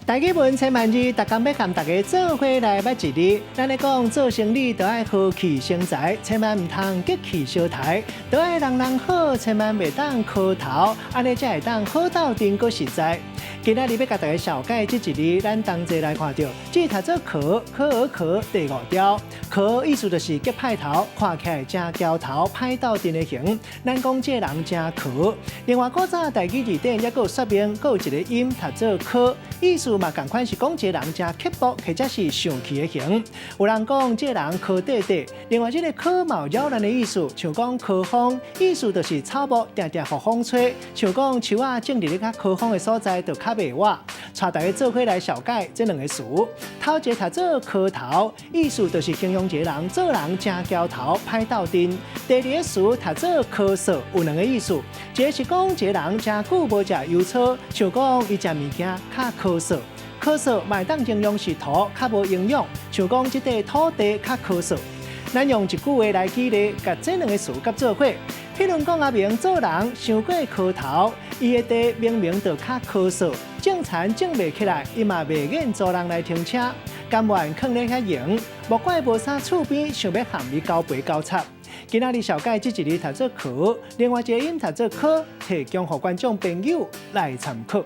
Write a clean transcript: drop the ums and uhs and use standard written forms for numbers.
台語文千萬字，逐工欲共大家做伙來捌一字。咱咧講做生理著愛和氣生財，千萬毋通激氣相刣，著愛人人好，千萬袂當磕頭，按呢才會當好鬥陣閣實在。今仔日欲共大家紹介這一字，咱同齊來看著，這讀做可可兒可第五調，可意思就是激歹頭，看起來誠姣頭，歹鬥陣的型。咱講這个人誠可。另外，古早台語字典猶閣有說明，閣有一个音讀做柯，意思嘛仝款是講這个人誠刻薄，或者是生氣的型。有人講這个人柯塊塊，另外這个柯嘛有擾亂的意思，像講柯風，意思就是草木定定予風吹，像講樹仔種佇咧較柯風的所在，就較袂倚。帶大家做伙來紹介這兩个詞，頭一个讀做磕頭，意思就是形容一个人做人誠姣頭，歹鬥陣。第二个詞讀做咳嗽，有兩个意思，一个是講一个人誠久無食油醋，像講伊食物件較咳嗽。咳嗽嘛會當形容是土較無營養，像講這塊土地較咳嗽。咱用一句話來舉例，共這兩个詞佮做伙。譬如講阿明做人傷過磕頭，伊的地明明就較咳嗽，種田種袂起來，伊嘛袂願租人來停車，甘願囥咧遐閒，莫怪無啥厝邊想欲和伊交陪交插。今仔日紹介這一字讀做可，另外一个音讀做柯，提供予觀眾朋友來參考。